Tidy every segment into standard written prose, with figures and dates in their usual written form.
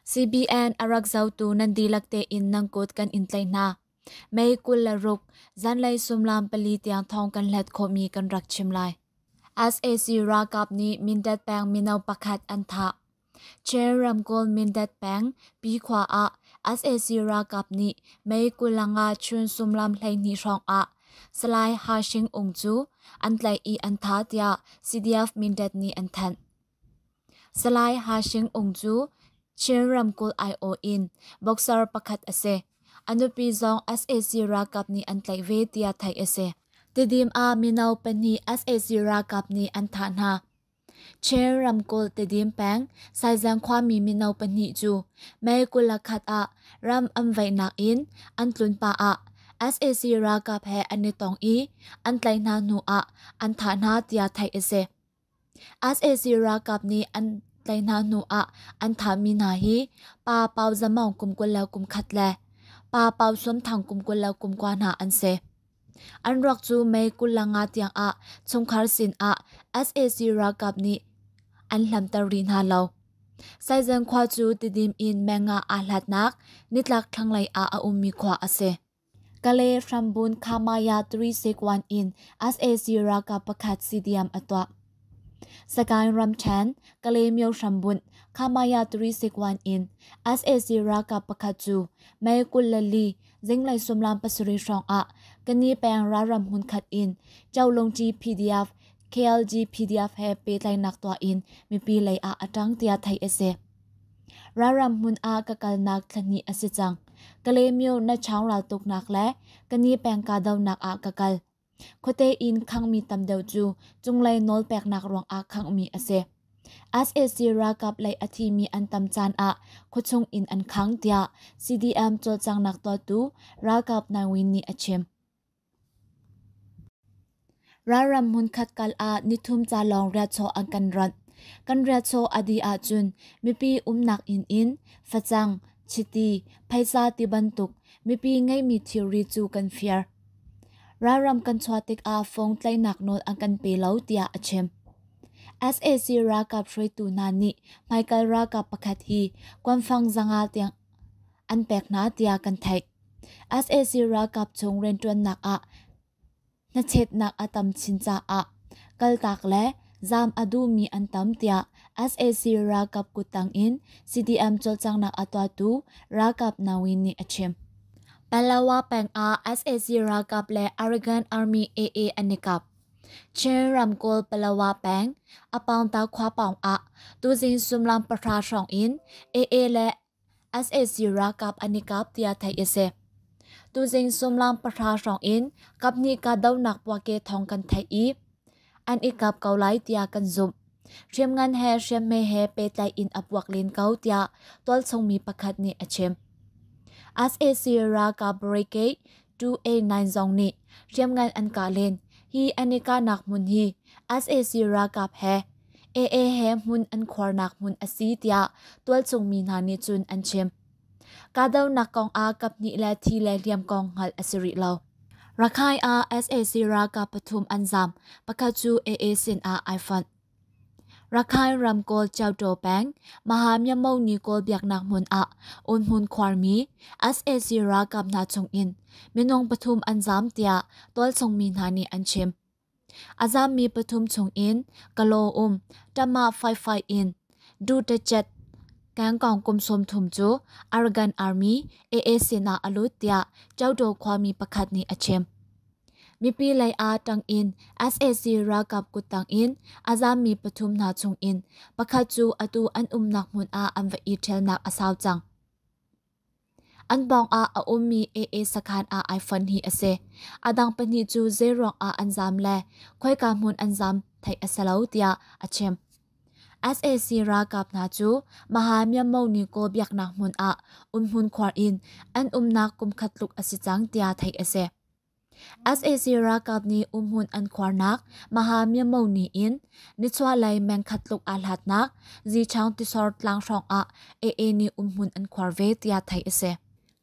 CBN a rak zohtu nan dihlak tein nan kut kan in tlaih hna. May 26, zanlei suimilam 4 tiang thawng kan hlat khawhmi kan rak chim lai. SAC ralkap nih Mindat peng mino pakhat an thah. Chin ramkulh Mindat peng Pikhua ah sac ralkap nih May 25 chun suimilam 12 hrawng ah Salai Ha Shing Ung cu an tlaih i an thah tiah CDF Mindat nih an thanh. Salai Ha Shing Ung cu Chin ramkulh aiawh in boxer pakhat a si. A nupi zong sac ralkap nih an tlaih ve tiah theih a si. Tidim ah mino pahnih sac ralkap nih an thah hna. Chin ramkulh Tedim peng Saizang khuami mino pahnih cu May 21 ah ram an vaihnak in an tlun pah ah sac ralkap he an i tong i an tlaih hna hnu ah an thah hna tiah theih a si. Sac ralkap nih an tlaih hna hnu ah an thahmi hna hi pa Pau Za Maung kum 21 le pa Pau Suam Thang kum 29 hna an si. An ruak cu May 25 tiang ah chungkhar sin ah sac ralkap nih an hlamter rih hna lo. Saizeng khua cu Tidim in Menga aa hlatnak nitlak thlanglei ah a ummi khua a si. Kale hrambun Khamaya 361 in sac ralkap pakhat CDM a tuah. Sagaing ramṭhen Kalaymyo hrambunh Khamaya 361 in sac ralkap pakhat cu May 24 zinglei suimilam 7 hrawng ah Kani peng ralram hmunkhat in Cholungṭi PDF, KLG PDF he pehtlaihnak tuah in mipi lei ah a ṭang tiah theih a si. Ralram hmun ah ka kalnak thla hnih a si cang. Kalaymyo Nachaung raltuknak le Kani peng kahdohnak ah ka kal. Khuate in khanghmi tam deuh cu cunglei nawlpeknak ruangah khanghmi a si. Sac ralkap lei a thimi an tam caan ah khuachung in an khang tiah CDM cawlcanghnak tuahtu ralkap Nai Win nih a chim. Ralram hmunkhat kal ah nithum ca lawng riahchaw an kan ronh. Kan riahchaw a dih ahcun mipi umnak inn in facang, chiti, phaisa tibantuk mipi ngeihmi thilri cu kan fir. Ralram kan chuah tikah fung tlaihnak nawl an kan pe lo tiah a chim. Sac ralkap hruaitu hna nih hmaikal ralkap pakhat hi kuanfang 500 tiang an pek hna tiah kan theih. Sac ralkap chung rianṭuannak ah hnachetnak a tam chin caah kaltak le zaam a duhmi an tam tiah sac ralkap kuttang in CDM cawlcanghnak a tuahtu ralkap Nawin nih a chim. Palawa peng ah sac ralkap le Arakan Army AA an i kap. Chin ramkulh Palawa peng Apaungta khua pawng ah tuzing suimilam 9 hrawng in AA le sac ralkap an i kap tiah theih a si. Tuzing suimilam 9 hrawng in kaphnih kahdohnak puahke thawng kan theih i an i kap ko lai tiah kan zumh. Hriamngan he hriamhme he pehtlaih in a puak len ko tiah tualchung mi pakhat nih a chim. Sac ralkap Brigade 2A9 zong nih hriamngan an kah len. Hi an i kahnak hmun hi sac ralkap he AA he hmun an khuarnak hmun a si tiah tualchung mi hna nih cun an chim. Kahdohnak kong ah kaphnih le thi le hliam kong hngalh a si rih lo. Rakhine ah sac ralkap pathum an zaam, pakhat cu AA sin ah ai fonh. Rakhine ramkawl Kyauktaw peng Mahamyamoni Kawl biaknak hmun ah umhmun khuarmi sac ralkap hna chungin minung pathum an zaam tiah tualchung mi hna nih an chim. A zaammi pathum chungin Kalaw um Tama 55 in Dutachet Kangkong kum 30 cu Arakan Army AA sinah a lut tiah Kyauktaw khuami pakhat nih a chim. Mipi lei ah ṭang in sac ralkap kuttang in a zaammi pathum hna chungin pakhat cu atu an umnak hmun ah an va i ṭhialnak a sau cang. An pawng ah a ummi AA sakhan ah ai fonh hi a si. A dang pahnih cu zeiruang ah an zaam le khoika hmun an zaam theih a si lo tiah a chim. Sac ralkap hna cu Mahamyamoni Kawl biaknak hmun ah umhmun khuar in an umnak kum khat tluk a si cang tiah theih a si. Sac ralkap nih umhmun an khuarnak Mahamyamoni in nichuahlei meng khat tluk aa hlatnak Zichang tisor tlang hrawng ah AA nih umhmun an khuar ve tiah theih a si.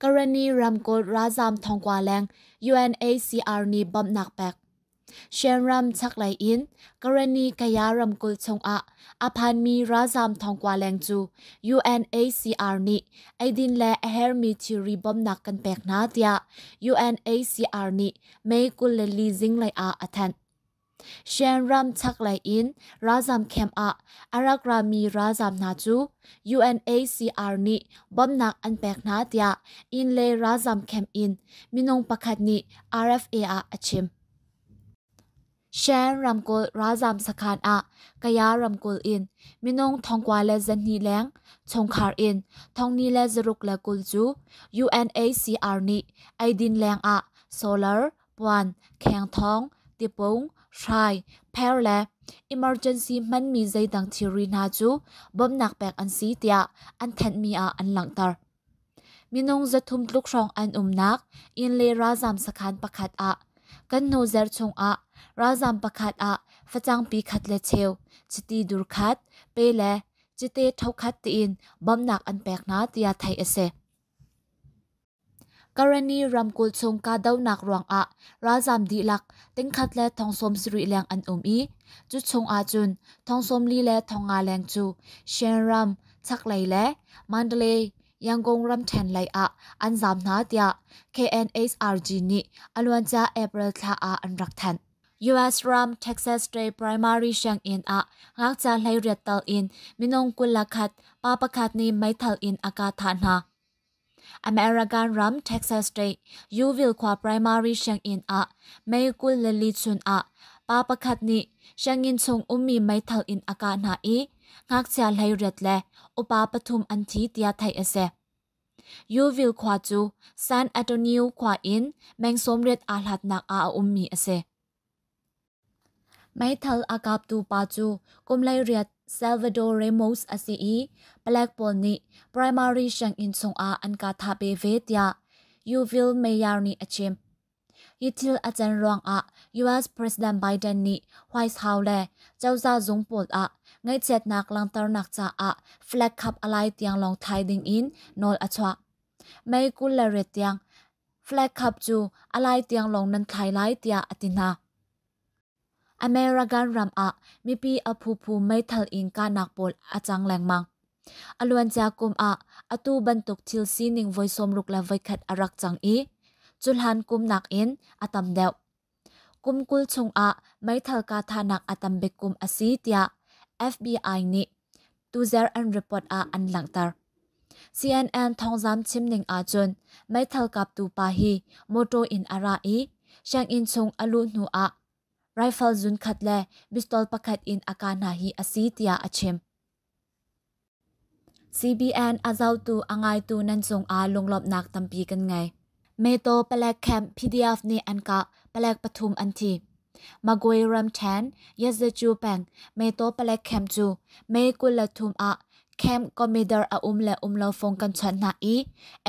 Karenni ramkulh ralzaam thongkua leng UNHCR nih bawmhnak pek. Shan ram chaklei in Karenni Kaya ramkulh chungah a phanmi ralzaam thongkua leng cu UNHCR nih eidin le a herhmi thilri bawmhnak kan pek hna tiah UNHCR nih May 24 zinglei ah a thanh. Shan ram chaklei in ralzaam camp ah a rak rami ralzaam hna cu UNHCR nih bawmhnak an pek hna tiah inn le ralzaam camp in minung pakhat nih RFA ah a chim. Shan ramkulh ralzaam sakhan ah Kaya ramkulh in minung 12,200 leng chungkhar in 4,620 cu UNHCR nih eidin leng ah solar, puan, khengthawng, tipung, hrai, pher le emergency hmanmi zeidang thilri hna cu bawmhnak pek an si tiah an thanhmi ah an langhter. Minung 300 tluk hrawng an umnak inn le ralzaam sakhan pakhat ah kan hnu zarh chungah ralzaam pakhat ah facang pi khat le cheu, chiti dur khat, pe le cite thokhat tiin bawmhnak an pek hna tiah theih a si. Karenni ramkulh chung kahdohnak ruangah ralzaam dihlak 1,700 leng an um i cu chung ahcun 40,500 leng cu Shan ram chaklei le Mandalay, Yangon ramṭhen lei ah an zaam hna tiah KNHRG nih a luancia April thla ah an rak thanh. US ram Texas State Primary sianginn ah ngakchia 18 tal in minung 21 pa pakhat nih meithal in a kah thah hna. American ram Texas State Uville khua primary sianginn ah May 24 chun ah pa pakhat nih sianginn chung ummi meithal in a kah hna i ngakchia 18 le upa pathum an thi tiah theih a si. Uville khua cu San Antonio khua in meng 80 aa hlatnak ah a ummi a si. Meithal a kaptu pa cu kum 18 Salvador Ramos a si i palek pawl nih primary sianginn chungah an ka thah pe ve tiah Uville Mayor nih a chim. Hi thil a can ruangah US President Biden nih White House le cozah zung pawl ah ngaihchiatnak langhternak caah flag khap a lai tiang lawng thlai ding in nawl a chuah. May 28 tiang Flag khap cu a lai tiang lawng nan thlai lai tiah a ti hna. American ram ah mipi a phuphu meithal in kahnak pawl a cang lengmang. A luancia kum ah atu bantuk thil sining voi 61 a rak cang i cuhlan kum nakin a tam deuh. Kum 20 chungah meithal kahthahnak a tam bik kum a si tiah FBI nih tuzarh an report ah an langhter. CNN thawngzam chimning ahcun meithal kaptu pa hi motor in a ra i sianginn chung a luh hnu ah rifle zun khat le pistol pakhat in a kah hna hi a si tiah a chim. CBN a zohtu a ngaitu nan cungah lunglawmhnak tampi kan ngei. Meto palek camp PDF nih an kah palek pathum an thi. Magway ramṭhen Yazechu peng Meto palek camp cu May 23 ah camp commander a um le um lo phone kan chawnh hna i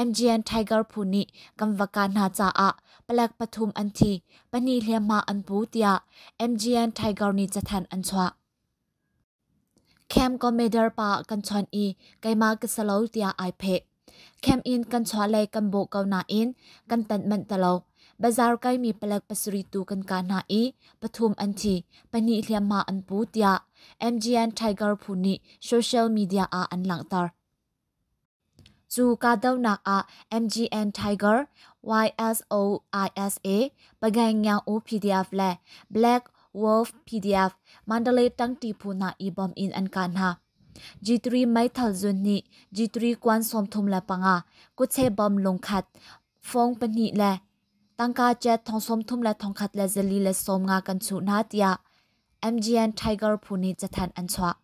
MGN Tiger phu nih kan va kah hna caah palek pathum an thi, pahnih hliamhma an pu tiah MGN Tiger nih cathanh an chuah. Camp commander pa kan chawnh i keimah ka si lo tiah ai pheh. Camp in kan chuah lei kan bawh ko nain kan tanh manh ti lo. Bazar kaimi palek pasarih tu kan kah hna i pathum an thi, pahnih hliamhma an pu tiah MGN Tiger phu nih social media ah an langhter. Cu kahdohnak ah MGN Tiger, YSOISA, Pagangyang U PDF le Black Wolf PDF Mandalay tangṭi phu hna i bom in an kah hna. G3 meithal zun nih G3 kuan 35 kutche bom lungkhat, fong pahnih le tangka jet 34,450 kan chuh hna tiah MGN Tiger phu nih cathanh an chuah.